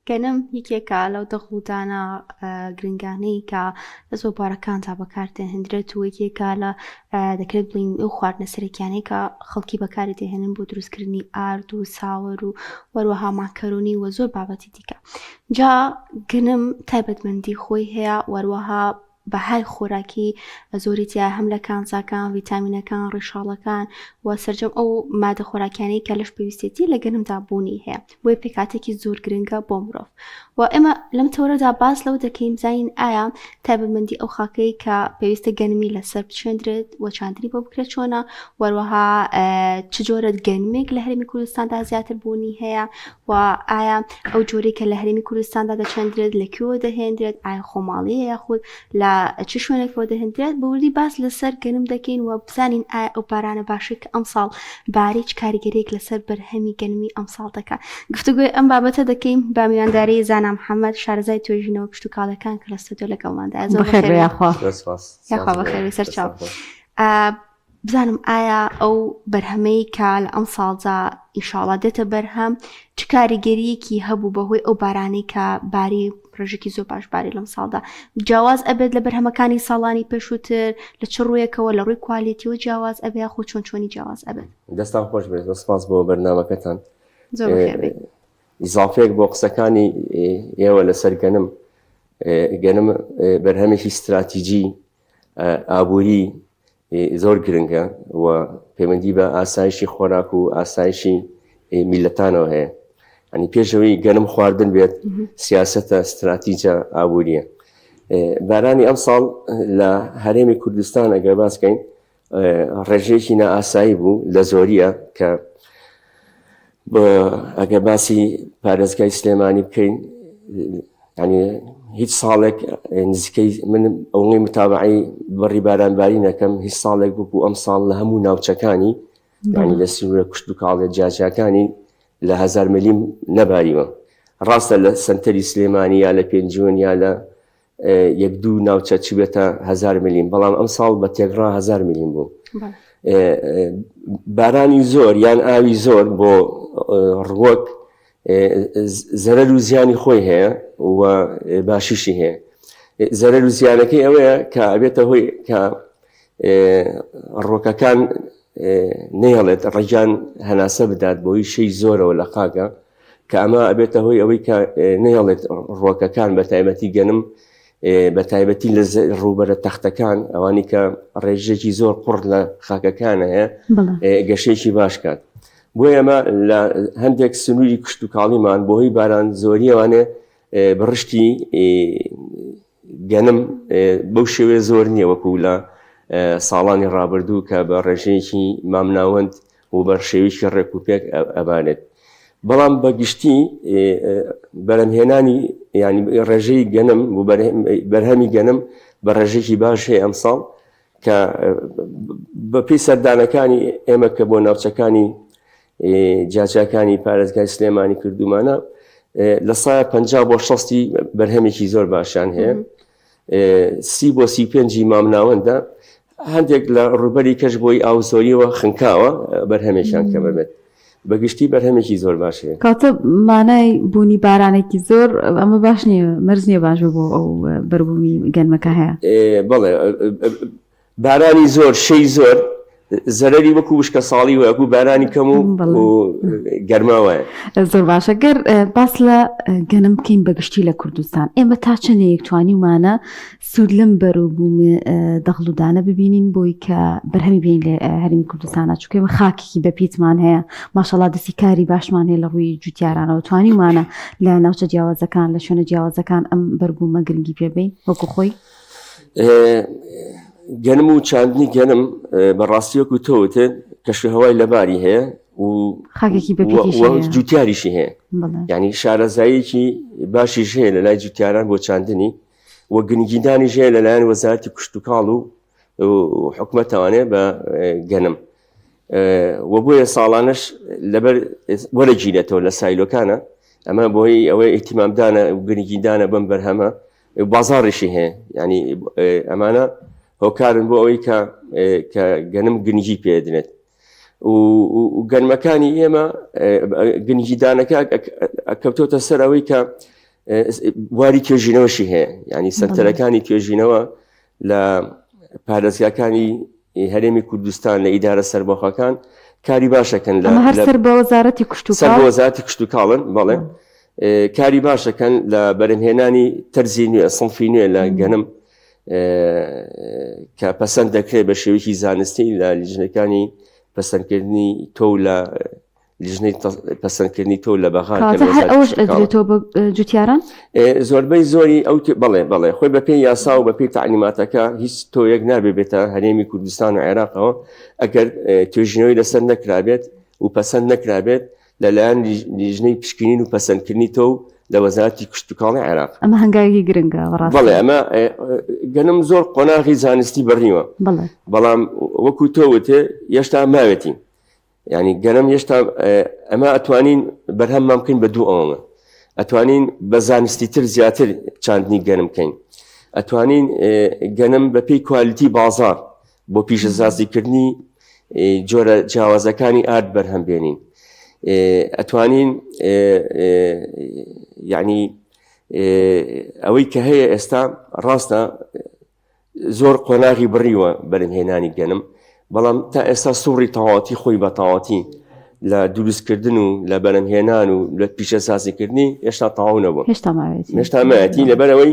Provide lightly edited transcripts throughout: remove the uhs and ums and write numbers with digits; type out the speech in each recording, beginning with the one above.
گەنم یەکێکە لەو دەغڵودانە گرنگانەی کە لە زۆر بوارەکاندا بەکاردەهێندرێت و یەکێکە لە دەکرێت بڵین ئەو خواردنە سەرەکیانەی کە خەڵکی بەکاری دەهێنن بۆ دروستکردنی ئارد و ساوەر و وەروەها ماکەرۆنی و زۆر بابەتی دیکە جا گەنم تایبەتمەندی خۆی هەیە وەروەها بەهای خۆراکی زۆری تیایە هەم لە کانزاکان، ڤیتامینەکان، ڕیشاڵەکان و سەرجەم ئەو مادە خۆراکیانەی کە لەش پێویستێتی لە گەنمدا بوونی هەیە بۆیە پێکهاتەیەکی زۆر گرنگە بۆ مرۆڤ و ئێمە لەم تەوەرەدا باس لەوە دەکەین بزانین ئایا تایبەتمەندی ئەو خاکەی کە پێویستە گەنمی لەسەر بچێندرێت و چاندنی بۆ بکرێت چۆنە وەروەها چ جۆرە گەنمێک لە هەرێمی کوردستاندا زیاتر بوونی هەیە و ئایا ئەو جۆرەی کە لە هەرێمی کوردستاندا دەچێندرێت لە کوێوە دەهێندرێت ئایا خۆماڵیە یاخود لە چ شوێنێکەوە دەهێندرێت بە وردی باس لەسەر گەنم دەکەین و بزانین ئایا ئەو بارانە باشەی کە ئەمساڵ باری چ کاریگەریەک لەسەر بەرهەمی گەنمی ئەمساڵ دەکات گفتوگۆی ئەم بابەتە دەکەین بە میوانداری زانا محەممەد شارەزای توێژینەوە کشتوکاڵەکان کە لە ستۆدیۆ لەگەڵماندا زۆر بەخێر بێ یاخوا یاخوا بەخێر بێ سەرچاو بزانم ئایا ئەو بەرهەمەی کە لە ئەمساڵدا ئیشاڵا دێتە بەرهەم چ کاریگەریەکی هەبوو بەهۆی ئەو بارانەی کە باری ڕێژێکی زۆر باش باری لەم ساڵدا جیاواز ئەبێت لە بەرهەمەکانی ساڵانی پێشووتر لە چ ڕوویەکەوە لە ڕووی کوالێتیەوە جیاواز ئەبێ یاخود چۆن چۆنی جیاواز ئەبێت؟ دەستان خۆش بێت زۆر سپاس بۆ بەرنامەکەتان. زۆر بەخێر بێی. ئیزافەیەک بۆ قسەکانی ئێوە لەسەر گەنم گەنم بەرهەمێکی ستراتیجی ئابووری زۆر گرنگە و پەیوەندی بە ئاسایشی خۆراک و ئاسایشی میلەتانەوە هەیە ئەنی پێشەوەی گەنم خواردن بێت سیاستە ستراتیجە ئابووریە بارانی ئەم ساڵ لە هەرێمی کوردستان ئەگەر باسکەین ڕێژەیەکی نائاسایی بوو لە زۆریە کە ئەگەر باسی پارێزگای سلێمانی بکەین ینی هیچ ساڵێک نزیکەی من ئەوەی متابعی بڕی بارانباری نەکەم هیچ ساڵێک بوو ئەم ساڵ لە هەموو ناوچەکانی ینی لە سنوورە کوشت و کاڵێ جیاجیاکانی لە هزار ملیم نەباریوە ڕاستە لە سنتەری سلێمانی یا لە پێنجوێن یا لە یەک دوو ناوچە چوبێتە هزار ملیم بەڵام ئەم ساڵ بە تێکڕا هزار ملیم بوو بارانی زۆر یان ئاوی زۆر بۆ ڕوەک زەرەر و زیانی خۆی هەیە و باشیشی هەیە زەرەر و زیانەکەی ئەوەیە کە ئەبێتە هۆی کە ڕۆکەکان نەیەڵێت ڕێگیان هەناسە بدات بۆی شەی زۆرەوە لە خاکە کە ئەمە ئەبێتە هۆی ئەوەی کە نەیەڵێت ڕووەکەکان بە تایبەتی گەنم بە تایبەتی لە ڕووبەرە تەختەکان ئەوانی کە ڕێژێکی زۆر قوڕ لە خاکەکان هەیە گەشەیەکی باش کات بۆ ئێمە لە هەندێک سنووری کشتتوکاڵیمان بۆهی باران زۆریەوانێ بڕشتی گەنم بەو شێوەیە زۆر نییە وەکو لە ساڵانی ڕابردوو کە بە ڕێژەیەکی مامناوەند و بە شێوەیەکی ڕێک و پێک ئەبارێت. بەڵام بە گشتی بەرهەمهێنانی ینی ڕێژەی گەنم و بەرهەمی گەنم بە ڕێژێکی باش هەیە ئەمساڵ کە بەپێی سەردانەکانی ئێمە کە بۆ ناوچەکانی جیاجیاکانی پارێزگای سلێمانی کردومانە لە سایە پ بۆ شستی بەرهەمێکی زۆر باشیان هەیە سی بۆ سی پێنجی مامناوەندە هەندێک لە ڕووبەری کەش بۆی ئاو زۆریەوە خنکاوە بەرهەمێکیان کە بەبێت بەگشتی بەرهەمێکی زۆر باش هەیە کاتە مانای بوونی بارانێکی زۆر ئەمە باش نییە مەرج نییە باش بۆ ئەو بەربوومی گەنمەکە هەیە بەڵێ بارانی زۆر شەی زۆر زەرەری وەکو وشکە ساڵی وەکو بارانی کەم و گەرما وایە. زۆر باشە گەر باس لە گەنم بکەین بە گشتی لە کوردستان ئێمە تا چەندێک توانیومانە سوود لەم بەروبووم دەغڵودانە ببینین بۆی کە بەرهەمی بین لە هەرمی کوردستانە چونکە ئێمە خاکێکی بەپیتمان هەیە ماشەڵا دەستی کاری باشمان هەیە لە ڕووی جوتیارانەوە توانیومانە لە ناوچە جیاوازەکان لە شوێنە جیاوازەکان ئەم بەربوومە گرنگی پێبین وەکو خۆی گەنم و چاندنی گەنم بەڕاستی وەکو تۆ وتت کەشوهەوای لەباری هەیە و خاکێکی جوتیاریشی هەیە ینی شارەزاییەکی باشیش هەیە لە لای جوتیاران بۆ چاندنی و گرنگیدانیش هەیە لەلایەن وەزارەتی کشتتوکاڵ و حکومەتەوانێ بە گەنم و بۆیە ساڵانەش لەبەر وەرەگیرێتەوە لە سایلۆکانە ئەمە بۆی ئەوەی ئیتیمامدانە گرنگیدانە بەم بەرهەمە بازاڕیشی هەیە ینی ئەمانە هۆکارن بۆ ئەوەی کە کە گەنم گرنگی پێدرێت و گەنمەکانی ئێمە گرنگیدانەکە کەوتۆتە سەر ئەوەی کە بواری توێژینەوەشی هەیە یعنی سەنتەرەکانی توێژینەوە لە پارێزگاکانی هەرێمی کوردستان لە ئیدارە سەربەخۆکان کاری باشەکەن لە هەر سەر بە وەزارەتی کشتوکاڵ سەر بە وەزارەتی کشتوکاڵن بەڵێ کاری باشەکەن لە بەرهەمهێنانی تەرزی نوێ سنفی نوێ لە گەنم کە پەسەند دەکرێت بە شێوەیەکی زانستی لە لیژنەکانی پەسەندکردنی تۆو لە لیژنەی پەسەندکردنی تۆو لە بەغا کە هەر ئەوەش ئەدرێتەوە بە جوتیاران؟ زۆربەی زۆری ئەو بەڵێ بەڵێ خۆی بەپێی یاسا و بەپێی تەعلیماتەکە هیچ تۆیەک نابێ بێتە هەرێمی کوردستان و عێراقەوە ئەگەر توێژینەوەی لەسەر نەکرابێت و پەسەند نەکرابێت لەلایەن لیژنەی پشکنین و پەسەندکردنی تۆو لە وەزارەتی کشتوکاڵی عێراق. ئەمە هەنگاوێکی گرنگە بەڕاستی. بەڵێ ئەمە گەنم زۆر قۆناغی زانستی بڕیوە بەڵام وەکو تۆ وتێ یەشتا ماوێتی یعنی گەنم یەشتا ئەمە ئەتوانین بەرهەممان بکەین بە دوو ئەوەمە ئەتوانین بە زانستی تر زیاتر چاندنی گەنم بکەین ئەتوانین گەنم بە پێی کوالیتی بازار بۆ پیشەسازیکردنی جۆرە جیاوازەکانی ئارد بەرهەم بێنین ئەتوانین یعنی ئەوەی کە هەیە ئێستا ڕاستە زۆر قۆناغی بڕیوە بەرهەمهێنانی گەنم بەڵام تا ئێستا سوڕی تەواوەتی خۆی بە تەواوەتی لە دروستکردن و لە بەرهەمهێنان و لە پیشەسازیکردنی هێشتا تەواو نەبوو هێشتا ماوێتی هێشتا مایەتی لەبەرەوەی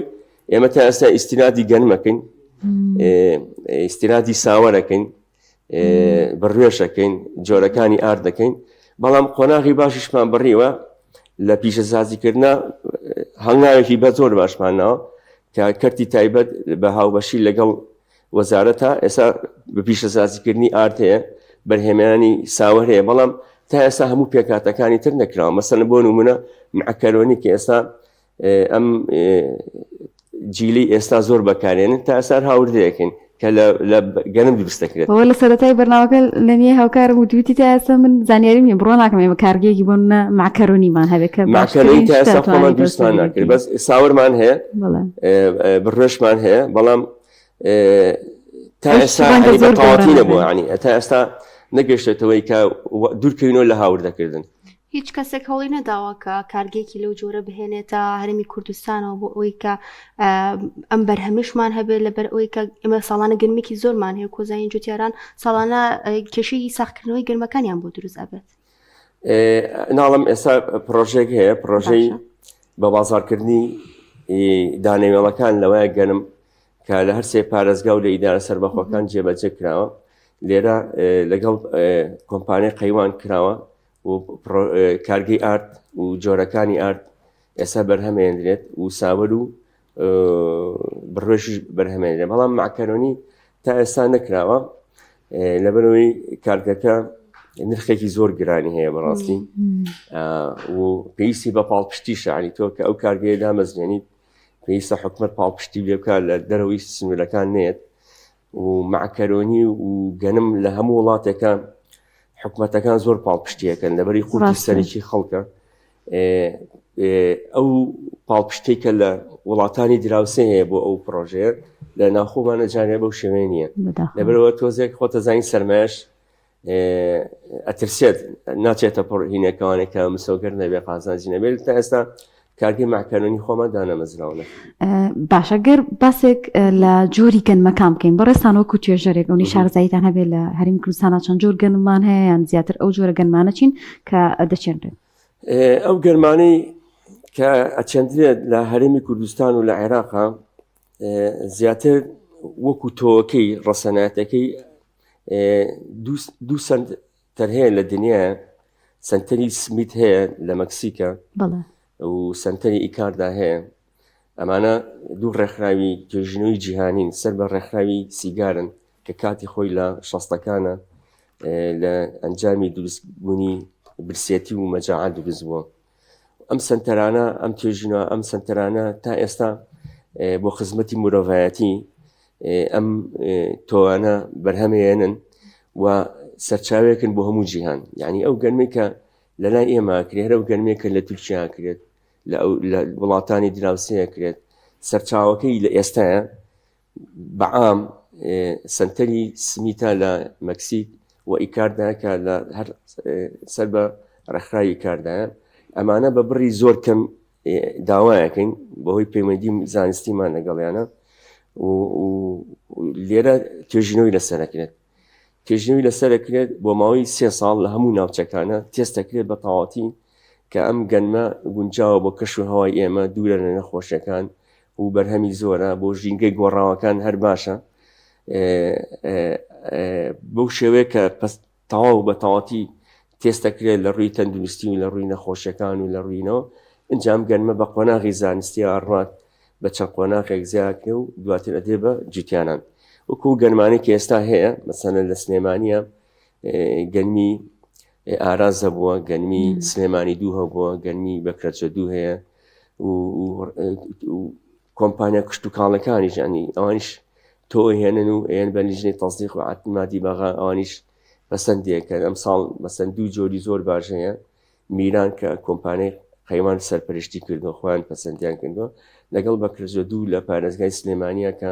ئێمە تا ئێستا ئیستینادی گەنمەکەین ئیستینادی ساوەرەکەین بڕوێشەکەین جۆرەکانی ئارد دەکەین بەڵام قۆناغی باشیشمان بڕیوە لە پیشەسازیکردە هەنگاوێکی بە زۆر باشمان ناوە کە کەرتی تایبەت بە هاوبەشی لەگەڵ وەزارەتە ئێستا بە پیشەسازیکردنی ئارد هەیە بەرهێمانی ساوەر هەیە بەڵام تا ئێستا هەموو پێکاتەکانی تر نەکراوە مەسەن بۆ نمونە معکەرۆنی کە ئێستا ئەم جیلی ئێستا زۆر بەکارێنن تا ئێستا هاوردەیەکەین کە لە گەنم دروست دەکرێت. ئەوە لە سەرەتای بەرنامەکە لەمیە هاوکارم وتویتی تا ئێستا من زانیاریم نییە بڕوا ناکەم ئێمە کارگەیەکی بۆ نمونە مەعکەرۆنیمان هەبێت کە مەعکەرۆنی تا ئێستا خۆمان دروستمان ناکرێت بەس ساوەرمان هەیە بڕێشمان هەیە بەڵام تا ئێستا بە تەواوەتی نەبووە یانی تا ئێستا نەگەیشتێتەوەی کە دوورکەوینەوە لە هاوردەکردن. هیچ کەسێک هەوڵی نەداوە کە کارگەیەکی لەو جۆرە بهێنێتە هەرێمی کوردستانەوە بۆ ئەوەی کە ئەم بەرهەمیشمان هەبێت لەبەر ئەوەی کە ئێمە ساڵانە گەنمێکی زۆرمان هەیە کۆزانین جوتیاران ساڵانە کێشەی ساخکردنەوەی گەرمەکانیان بۆ دروست ئەبێت. ناڵم ئێستا پرۆژێک هەیە پرۆژەی بە بازارکردنی دانەوێڵەکان لەوەیە گەنم کە لە هەرسێ پارێزگا و لە ئیدارە سەربەخۆکان جێبەجێ کراوە لێرە لەگەڵ کۆمپانیای قەیوان کراوە و کارگەی ئارد و جۆرەکانی ئارد ئێستا بەرهەمێندرێت و ساوەر و بڕێژیش بەرهەمێنرێت بەڵام مەعکەرۆنی تا ئێستا نەکراوە لەبەرەوەی کارگەکە نرخێکی زۆر گرانی هەیە بەڕاستی و پێویستی بە پاڵپشتی شانی تۆ کە ئەو کارگەیە دامەزرێنیت پێویستە حکومت پاڵپشتی لێ بکات لە دەرەوەی سنوورەکان نێت و مەعکەرۆنی و گەنم لە هەموو وڵاتێکە حکومەتەکان زۆر پاڵپشتیەکەن لەبەری قوتی سەرەکی خەڵکە ئەو پاڵپشتێک کە لە وڵاتانی دراوسێ هەیە بۆ ئەو پرۆژەیە لە ناخۆمانە جارێ بەو شێوەیە نییە لەبەرەوە تۆزێک خۆتەزانی سەرمایش ئەترسێت ناچێتە پڕ هینەکەوانێک کە مسۆگەر نەبێ قازانجی نەبێت تا ئێستا کارگەی مەعکەرۆنی خۆمان دانەمەزراونە. باشە گەر باسێک لە جۆری گەنمەکان بکەین بەڕێزتان وەکو توێژەرێک ئەونی شارەزاییتان هەبێت لە هەرێمی کوردستانا چەند جۆر گەنممان هەیە یان زیاتر ئەو جۆرە گەنمانە چین کە دەچێنرێن؟ ئەو گەرمانەی کە ئەچێندرێت لە هەرێمی کوردستان و لە عێراقا زیاتر وەکو تۆوەکەی ڕەسەناتەکەی دوو سەنتەر هەیە لە دنیا سەنتەری سمیت هەیە لە مەکسیکە و سەنتەری ئیکاردا هەیە ئەمانە دوو ڕێکخراوی توێژینەوەی جیهانین سەر بە ڕێکخراوی سیگارن کە کاتی خۆی لە شەستەکانە لە ئەنجامی دروستبوونی برسێتی و مەجاعە دروست بووە ئەم سەنتەرانە ئەم توێژینەوە ئەم سەنتەرانە تا ئێستا بۆ خزمەتی مرۆڤایەتی ئەم تۆوانە بەرهەمێنن و سەرچاوێکن بۆ هەموو جیهان یعنی ئەو گەرمێک کە لە لای ئێمە کرێ هەر ئەو گەرمێک کە لە تورکیا کرێت لە وڵاتانی دراوسێ کرێت سەرچاوەکەی لە ئێستاە بەعام سەنتەری سمیتا لە مەکسیک و ئیکاردا کە لە هەر سەر بە ڕێکخراوی کاردایە ئەمانە بە بڕی زۆر کەم. داوایەکەین بەهۆی پەیوەندی زانستیمان لەگەڵیانە و لێرە توێژینەوەی لەسەرەکرێت توێژینەوەی لەسەرەکرێت بۆ ماوەی سێ ساڵ لە هەموو ناوچەکانە تێستەکرێت بە تەواوەتی کە ئەم گەنمە گونجاوە بۆ کەش و هەوای ئێمە دوورە لە نەخۆشیەکان و بەرهەمی زۆرە بۆ ژینگەی گۆڕاوەکان هەر باشە بەو شێوەیە کە تەواو بە تەواتی تێستەکرێت لە ڕووی تەندروستی و لە ڕووی نەخۆشیەکان و لە ڕووینەوە ئەنجام گەنمە بە قۆناغی زانستی ئاڕات بە چەند قۆناغێک زیاکرێ و دواتر ئەدرێ بە جوتیانان وەکو گەنمانەی کە ئێستا هەیە مەسەلەن لە سلێمانیە گەنمی ئاراز هەبووە گەنمی سلێمانی دوو هەبووە گەنمی بەکرەچە دوو هەیە و کۆمپانیا کشتتوکاڵەکانیش ینی ئەوانیش تۆ هێنن و ئێن بە لیژنەی تەزیق و عتمادی بەغا ئەوانیش پەسەندێکە ئەم ساڵ مەسەن دوو جۆری زۆر باش هەیە میران کە کۆمپانیای قەیوان سەرپەرشتی کردووە خۆیان پەسەندیان کردووە لەگەڵ بەکرزۆ دوو لە پارێزگای سلێمانیە کە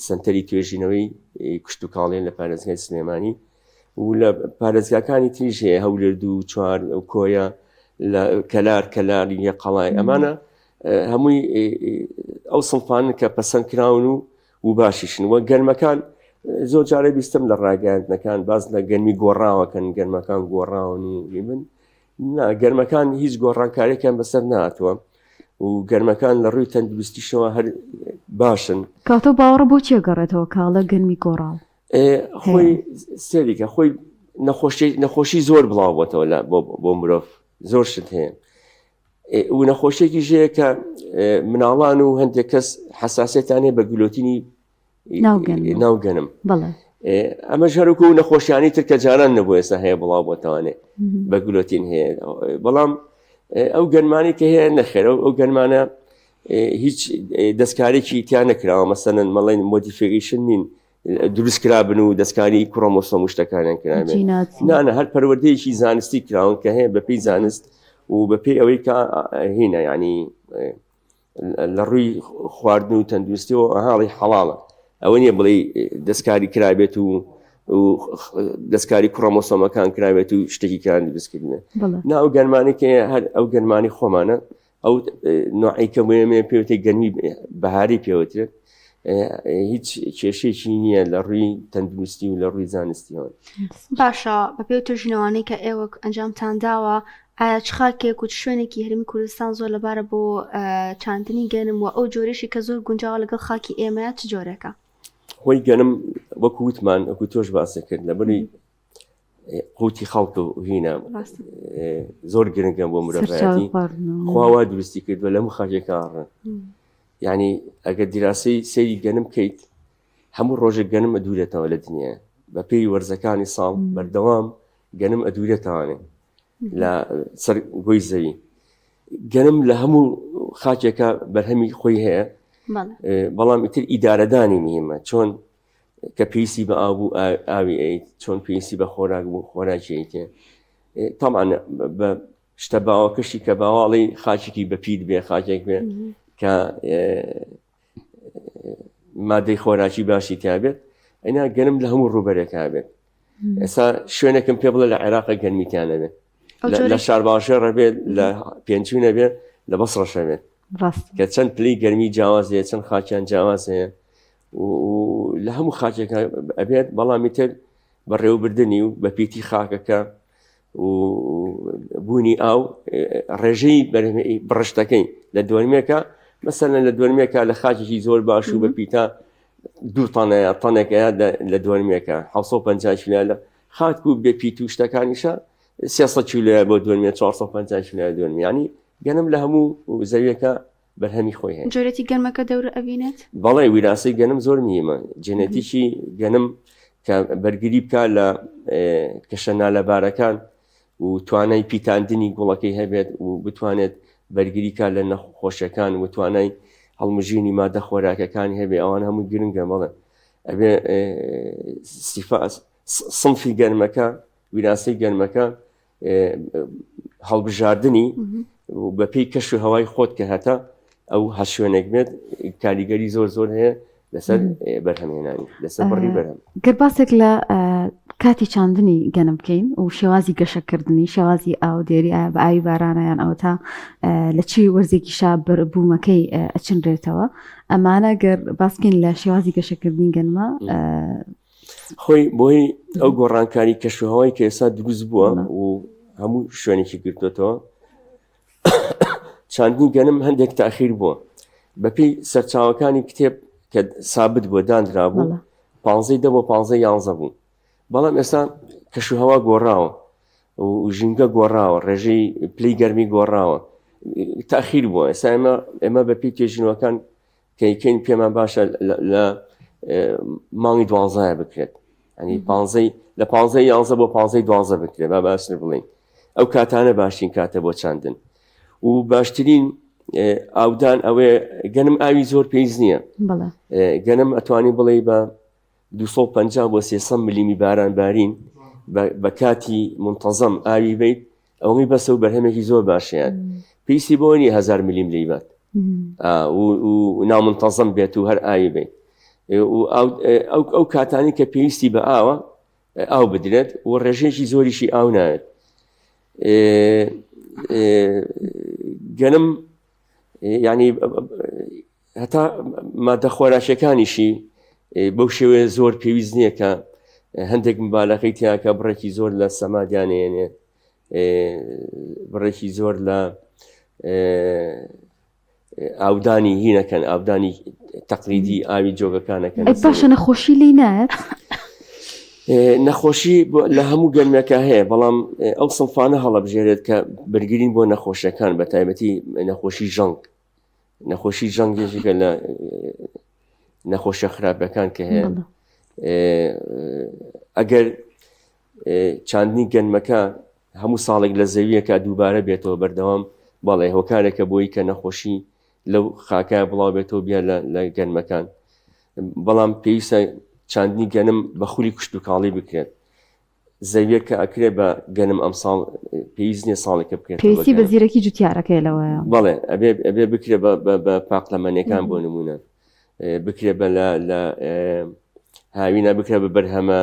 سنتەری توێژینەوەی کشتتوکاڵیان لە پارێزگای سلێمانی و لە پارێزگاکانی تریش هەیە هەولێر دوو چوار کۆیە لە کەلار کەلاری یە قەڵای ئەمانە هەمووی ئەو سڵفان کە پەسەند کراون و و باشیشن وە گەرمەکان زۆر جارە بیستم لە ڕاگەیاندنەکان باز لە گەرمی گۆڕاوەکەن گەرمەکان گۆڕاون و من نا گەرمەکان هیچ گۆڕانکارێکیان بەسەر ناتوە و گەرمەکان لە ڕووی تەندروستیشەوە هەر باشن کاتۆ باوەڕ بۆ چیە گەڕێتەوە کاڵە گەرمی گۆڕاو خۆی سێریکە خۆی نەخۆشی نەخۆشی زۆر بڵاو بۆتەوە لە بۆ مرۆڤ زۆر شت هەیە و نەخۆشیێکیش هەیە کە مناڵان و هەندێک کەس حساسێتان هەیە بە گلۆتینی ناوگەنم ئەمە ژەرک و نەخۆشیانی تر کە جاران نەبوو ئێستا هەیە بڵاو بۆتوانێ بە گلۆتین هەیە بەڵام ئەو گەنمانی کە هەیە نەخێرە ئەو گەنمانە هیچ دەستکارێکی تیا نەکراوە مەسەن مەڵێن modification نین دروست کرابن و دەستکاری کڕۆمۆسۆم و شتەکانیان کرابێت نانە هەر پەروەردەیەکی زانستی کراون کە هەیە بەپێی زانست و بەپێی ئەوەی کە هینە ینی لە ڕووی خواردن و تەندروستیەوە هاڵی حەڵاڵە ئەوە نییە بڵێ دەستکاری کرابێت و دەستکاری کڕۆمۆسۆمەکان کرابێت و شتێکی کان دروستکردنە نا ئەو گەرمانی کە هەر ئەو گەرمانی خۆمانە ئەو نوعی کە بۆیەمێ پێوتێ گەرمی بەهاری پێوترێت هیچ کێشێکی نییە لە ڕووی تەندروستی و لە ڕووی زانستیەوە. باشە بە پێی توێژینەوانەی کە ئێوە ئەنجامتان داوە ئایا چ خاکێک و چ شوێنێکی هەرێمی کوردستان زۆر لەبارە بۆ چاندنی گەنم و ئەو جۆرێشی کە زۆر گونجاوە لەگەڵ خاکی ئێمە چ جۆرێکە؟ خۆی گەنم وەکو وتمان وەکو تۆش باست کرد لەبەری قوتی خەڵک و هینە زۆر گرنگە بۆ مرۆڤایەتی خواوا دروستی کردووە لەم خاکێکاڕن یعنی ئەگەر دیراسی سەیری گەنم بکەیت هەموو ڕۆژێک گەنم ئەدورێتەوە لە دنیا بە پێی وەرزەکانی ساڵ بەردەوام گەنم ئەدورێتوانێ لە سەر گۆی زەوی گەنم لە هەموو خاکێکە بەرهەمی خۆی هەیە بەڵام ئیتر ئیدارەدانی مهمە چۆن کە پێویستی بە ئاو بوو ئاوی ئەیت چۆن پێویستی بە خۆراک بوو خۆراکی ئەیتێ تامان بە شتە باوەکەشی کە باواڵی خاچێکی بە پیت بێ خاچێک بێ کە مادەی خۆراکی باشی تیابێت ئەنا گەنم لە هەموو ڕووبەرێکا بێت ئێستا شوێنێکم پێ بڵێ لە عێراق گەنمیتیان نەبێت لە شارباژێڕە بێت لە پێنجوینە بێت لە بەسڕەشە بێت کە چەند پلی گەرمی جیاواز هەیە چەند خاچیان جیاواز هەیە لە هەموو خاچێک ئەبێت بەڵامی تر بەڕێوەبردننی و بە پیتی خاکەکە و بوونی ئاو ڕێژەی بڕشتەکەی لە دووەمێکە مەسەلەن لە دووەمێکە لە خاکێکی زۆر باش و بە پیتە دوو تەنەیە تەنێکەیە لە دووەمێکە 750 کیلۆ لە خاک و بێ پیت و شتەکانیشە 300 کیلۆیە بۆ دووەمێ 450 کیلۆ دووەم ینی گەنم لە هەموو زەویەکە بەرهەمی خۆی هەیە. جۆرێتی گەنمەکە دەورە ئەبینێت؟ بەڵێ ویراسەی گەنم زۆر مهمە جێنێتیکی گەنم کە بەرگری بکا لە کەشە نالەبارەکان و توانای پیتاندنی گوڵەکەی هەبێت و بتوانێت بەرگری کا لە نەخۆشیەکان و توانای هەڵمژینی مادە خۆراکەکانی هەبێ ئەوان هەموو گرنگە بەڵێ ئەبێ سیفا سنفی گەنمەکە ویراسەی گەنمەکە هەڵبژاردنی بەپێی کەش و هەوای خۆت کە هەتا ئەو هەر شوێنێک بێت کاریگەری زۆر زۆر هەیە لەسەر بەرهەمهێنانی لەسەر بڕی بەرهەم گەر باسێک لە. کاتی چاندنی گەنم بکەین و شێوازی گەشەکردنی شێوازی ئاودێری ئایا بە ئاوی بارانە یان ئەوەتا لە چی وەرزێکیشا بەربوومەکەی ئەچنرێتەوە ئەمانە گەر باس بکەین لە شێوازی گەشەکردنی گەنمە خۆی بۆی ئەو گۆڕانکاری کەشوهوای کە ئێستا دروست بووە و هەموو شوێنێکی گرتوێتەوە چاندنی گەنم هەندێک تاخیر بووە بەپێی سەرچاوەکانی کتێب کە سابت بووە دانرابوو پانزەی دە بۆ پانزەی یانزە بوو بەڵام ئێستا کەشوهەوا گۆڕاوە و ژینگە گۆڕاوە ڕێژەی پلەی گەرمی گۆڕاوە تاخیر بووە ئێستا ئێمە ئێمە بە پێی توێژینەوەکان کەیکەین پێمان باشە لە مانگی دوانزایە بکرێت ئەنی پانزەی لە پانزەی یانزە بۆ پانزەی دوانزە بکرێت با باشتر بڵین ئەو کاتانە باشترین کاتە بۆ چاندن و باشترین ئاودان ئەوەیە گەنم ئاوی زۆر پێویست نییە گەنم ئەتوانی بڵێ بە 250 بۆ 300 ملیمی باران بارین بە کاتی منتەزەم ئاوی بیت ئەوەی بەسە و بەرهەمێکی زۆر باشیان پێویستی بۆ نیە هزار ملیم لی بات و نامنتەزەم بێت و هەر ئاوی بیت ئەو کاتانی کە پێویستی بە ئاوە ئاو بدرێت و ڕێژەیەکی زۆریشی ئاو ناوێت گەنم ینی هەتا مادە خۆراکیەکانیشی بەو شێوەیە زۆر پێویست نییە کە هەندێک مبالەغەی تیاکە بڕێکی زۆر لە سەمادیانێنێ بڕێکی زۆر لە ئاودانی هینەکەن ئاودانی تەقلیدی ئاوی جۆگەکانەکەن ئەی باشە نەخۆشی لی نایەت؟ نەخۆشی لە هەموو گەرمەکە هەیە بەڵام ئەو سنفانە هەڵەبژێرێت کە بەرگرین بۆ نەخۆشیەکان بە تایبەتی نەخۆشی ژەنگ نەخۆشی ژەنگ یەکێکە لە نەخۆشیە خراپەکان کە هەیە ئەگەر چاندنی گەنمەکە هەموو ساڵێک لە زەویەکە دووبارە بێتەوە بەردەوام بەڵێ هۆکارێکە بۆی کە نەخۆشی لەو خاکە بڵاو بێتەوە بیا لە گەنمەکان بەڵام پێویستە چاندنی گەنم بە خولی کوشت و کاڵی بکرێت زەویەک کە ئەکرێ بە گەنم ئەمساڵ پێویست نییە ساڵێکە بکرێت پێویستی بە زیرەکی جوتیارەکەی لەوەیە بەڵێ ئەبێ ئەبێ بکرێ بە پاقلەمەنیەکان بۆ نمونە بکرێ بە لە لە هاوینە بکرێ بە بەرهەمە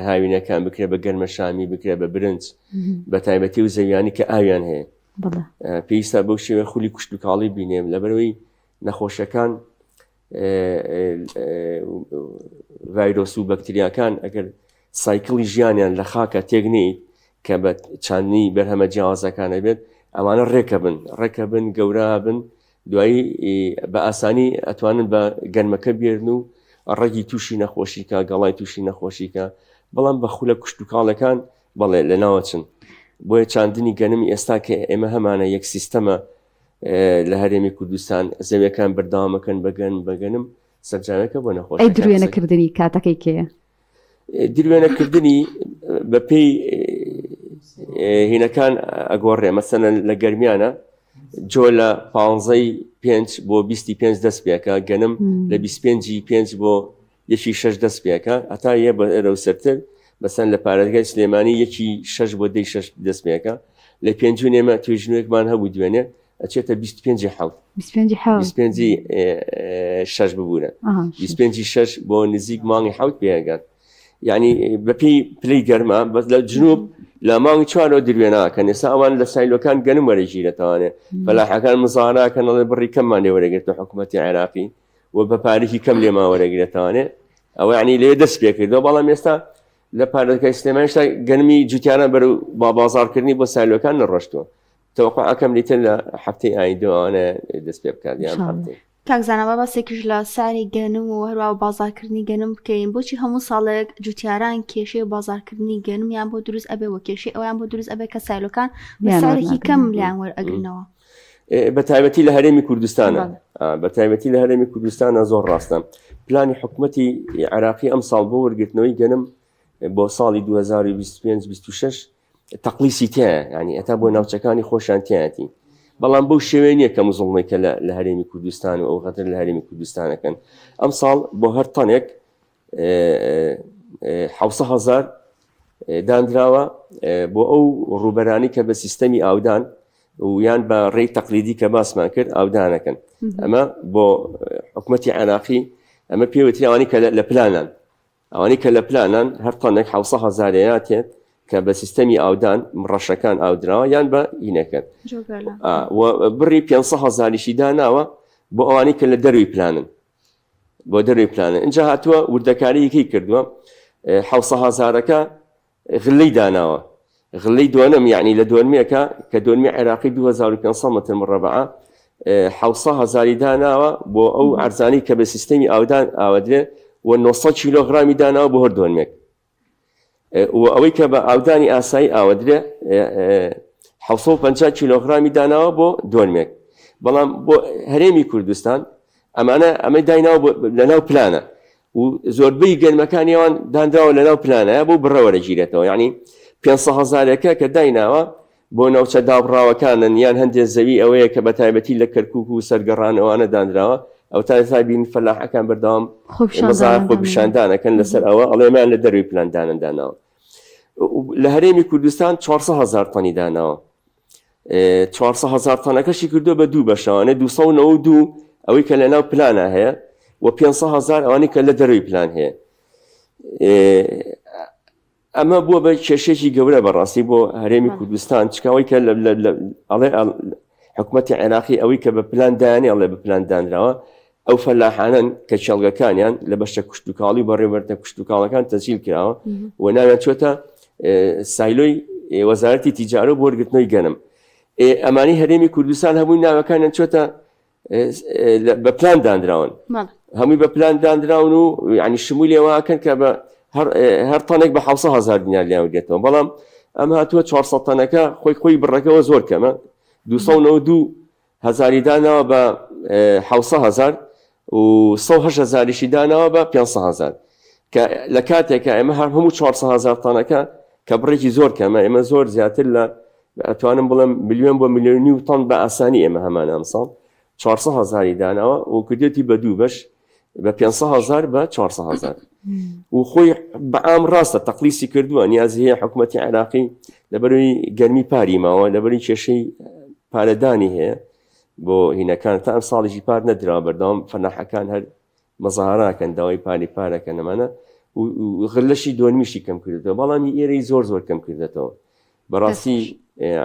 هاوینەکان بکرێ بە گەرمە شامی بکرێ بە برنج بە تایبەتی و زەویانی کە ئاویان هەیە پێویستە بەو شێوە خولی کوشت و کاڵی بینێم لەبەرەوەی نەخۆشەکان ڤایرۆس و بەکتریاکان ئەگەر سایکڵی ژیانیان لە خاکە تێک نیت کە بە چاندنی بەرهەمە جیاوازەکانە بێت ئەمانە ڕێکە بن ڕێکە بن گەورە بن دوایی بە ئاسانی ئەتوانن بە گەرمەکە بێرن و ڕەگی تووشی نەخۆشیکە گەڵای تووشی نەخۆشیکە بەڵام بە خولە کوشت و کاڵەکان بەڵێ لە ناوەچن بۆیە چاندنی گەنم ئێستا کە ئێمە هەمانە یەک سیستەمە لە هەرێمی کوردستان زەویەکان بەردەوامەکەن بەگەن بەگەنم سەرجاوێکە بۆ نەخۆش ئەی دروێنەکردنی کاتەکەی کێیە؟ دروێنەکردنی بەپێی هینەکان ئەگۆڕێ مەسەلەن لە گەرمیانە جۆ لە پانزەی پێنج بۆ بیستی پێنج دەست پێکە گەنم لە بیست پێنجی پێنج بۆ یەکی شەش دەست پێکە هەتا یە بە ئێرە و سەرتر مەسەن لە پارێزگای سلێمانی یەکی شەش بۆ دەی شەش دەست پێکە لە پێنجوین ئێمە توێژینەوەیەکمان هەبوو دوێنێ ئەچێتە 25 حەوت 25 حەوت 25 شەش ببوورە 25 شەش بۆ نزیک مانگی حەوت پێگات یعنی بەپێی پلەی گەرما بەس لە جنوب لە مانگی چوارەوە دروێناکەن ئێستا ئەوان لە سایلۆکان گەنم وەرەگیرێتوانێ فەلاحەکان مزاراکەن ئەڵێ بڕی کەممان لێ وەرەگرتە حکوومەتی عێراقی و بە پارێکی کەم لێمان وەرەگرێتوانێ ئەوە یعنی لێ دەست پێکردەوە بەڵام ئێستا لە پارێزگای سلێمانیشتا گەنمی جوتیانە بەرەو با بازاڕکردنی بۆ سایلۆکان نەڕۆشتووە تەوەقع ئەکەم لیتر لە هەفتەی ئایندەوانە دەست پێ بکات یان هەفتەی کاک زانا با باسێکیش لە سعری گەنم و هەروە بازارکردنی گەنم بکەین بۆچی هەموو ساڵێک جوتیاران کێشەی بازارکردنی گەنمیان بۆ دروست ئەبێ و کێشەی ئەویان بۆ دروست ئەبێ کە سایلۆکان بە سعرێکی کەم لیان وەرئەگرنەوە بە تایبەتی لە هەرێمی کوردستانە بە تایبەتی لە هەرێمی کوردستانە زۆر ڕاستە پلانی حکوومەتی عراقی ئەم ساڵ بۆ وەرگرتنەوەی گەنم بۆ ساڵی 2025-26 تەقلیسی تایە ینی ئەتا بۆ ناوچەکانی خۆشیان تایەتی بەڵام بەو شێوێ نییە کە مزڵمەی کە لە هەرێمی کوردستان و ئەو غەدر لە هەرێمی کوردستانەکەن ئەم ساڵ بۆ هەر تەنێک حوسە هزار دانراوە بۆ ئەو ڕووبەرانی کە بە سیستەمی ئاودان و یان بە ڕێی تەقلیدی کە باسمان کرد ئاودانەکەن ئەمە بۆ حکوومەتی عێراقی ئەمە پێوتری ئەوانی کە لە پلانان. ئەوانەی کە لە پلانان هەر تەنێک حوسە هەزارەیاتێت کە بە سیستەمی ئاودان ڕەشەکان ئاودراوە یان بە هینەکەن بڕی 500 هەزاریشی داناوە بۆ ئەوانەی کە لە دەروی پلانن بۆ دەروی پلانن اینجا هاتووە وردەکاریەکەی کردووە حوسە هەزارەکە غلەی داناوە غلەی دۆنم یعنی لە دۆنمێکە کە دۆنمی عێراقی 2500 متر مڕەبعە حوسە هەزاری داناوە بۆ ئەو ئەرزانی کە بە سیستەمی ئاودان ئاوەدرێ و 900 کیلۆغرامی داناوە بۆ هەر دۆنمێک و ئەوەی کە بە ئاودانی ئاسایی ئاوەدرێ 750 کیلۆغرامی داناوە بۆ دۆنمێک بەڵام بۆ هەرێمی کوردستان ئەمانە ئەمەی دایناوە لەناو پلانە و زۆربەی گەنمەکانی ئەوان دانراوە لەناو پلانە بۆ بڕەوە دەگیرێتەوە یعنی 500 هەزارەکە کە دایناوە بۆ ناوچە دابڕاوەکانن یان هەندێک زەوی ئەوەیە کە بە تایبەتی لە کەرکوک و سەرگەڕانەوانە دانراوە ئەو تا ئێستا بین فەلاحەکان بەردەوام خۆپیشاندانەکەن لەسەر ئەوە ئەڵێمان لە دەروی پلاندانن داناوە لە هەرێمی کوردستان 400 هزار تەنی داناوە 400 هزار تەنەکەشی کردو بە دوو بەشەوانێ 292 ئەوەی کە لەناو پلانە هەیە و 500 هزار ئەوانی کە لە دەروی پلان هەیە ئەمە بووە بە کێشێکی گەورە بەڕاستی بۆ هەرێمی کوردستان چکەوەی کە ئەڵێ حکوومەتتی عێراقی ئەوەی کە بە پلان دایانی ئەڵێ بە پلان دانراوە ئەو فەلاحانن کە کێڵگەکانیان لە بەشە کوشتتوکاڵی بەڕێوەبەرتە کوشتتوکاڵەکان تەسجیل کراوە و ناویان چۆتە سایلۆی وەزارەتی تیجارە بۆ وەرگرتنەوەی گەنم ئەمانی هەرێمی کوردستان هەمووی ناوەکانیان چۆتە بە پلان دانراون هەمووی بە پلان دانراون و ینی شمولی واکەن کە بە هەر تەنێک بە 1000 دینار لیان گێتەوە بەڵام ئەم هاتووە 400 تەنەکە خۆی خۆی بڕەکەەوە زۆر کەمە 292 هزاری داناوە بە 1000 هزار و 108 هزاریشی داناوە بە 500 هزار کە لە کاتێکە ئێمە هەر هەموو 400 هزار تەنەکە کە بڕێکی زۆر کەمە ئێمە زۆر زیاتر لە ئەتوانم بڵێم ملیۆن بۆ ملیۆن و تەن بە ئاسانی ئێمە هەمانە ئەمساڵ 400 هزاری داناوە و کردێتی بە دوو بەش بە 500 هزار بە 400 هزار و خۆی بەعام ڕاستە تەقلیسی کردووە نیازی هەیە حکوومەتتی عێراقی لەبەروی گەرمی پاری ماوە لەبەری کێشەی پارەدانی هەیە بۆ هینەکان تا ئەم ساڵیشی پار نەدراوە بەردەوام فەلاحەکان هەر مەزاهەرەکەن داوای پاری پارەکەن ئەمانە و غلەشی دۆنمیشی کەم کردێتەوە بەڵام ئێرەی زۆر زۆر کەم کردێتەوە بەڕاستی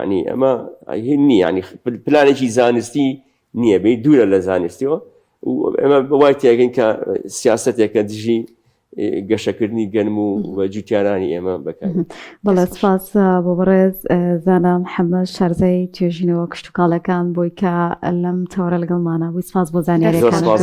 ینی ئەمە هین نییە ینی پلانێکی زانستی نییە بێ دوورە لە زانستیەوە ئێمە وای تێگەین کە سیاستێکە دژی گەشەکردنی گەنم و جوتیارانی ئێمە بەکار. بەڵێ سپاس بۆ بەڕێز زانا محەممەد شارزای توێژینەوە کشتتوکاڵەکان بۆی کە لەم تەوەرە لەگەڵمانە بووی سپاس بۆ زانیاریەکانت.